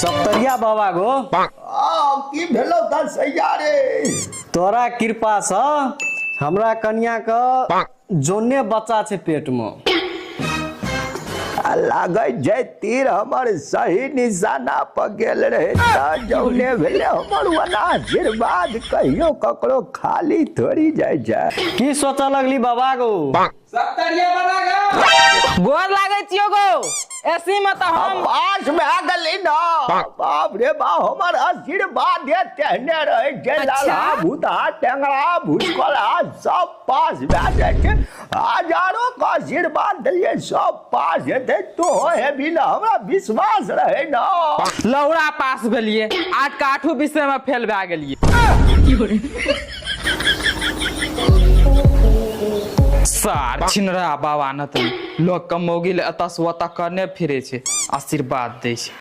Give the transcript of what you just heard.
सप्तरिया बाबा गो। आ की भेलो दसैया रे? तोरा कृपा से हमरा कनिया के जोने बच्चा छै पेट में। आ लागै छै तीर हमर सही निशाना पर गेल रहे तऽ जौने भेलै हमर ओना आशीर्वाद कहियो ककरो खाली थोड़ी जाइ छै। की सोचऽ लगली बाबा गो? सप्तरिया बाबा गो, गोर लागै छियो गो। एसी में तऽ हम पास भए गेली न। बाप रे बाप, हमर आशीर्वाद तेहने रहै छै। लाला भूतहा टेंगरा भुसकोला सब पास भए जाइ छै। हजारो के आशीर्वाद देलियै, सब पास हेतै। तो हेबी ने, हमरा विश्वास रहै न। लौड़ा पास भेलियै, 8 के 8 विषय में फेल भए गेलियै। सार छिनरा बाबा न तऽ लोक के मौगी ले एतऽ से ओतऽ करने फिरै छै, आशीर्वाद दै छै।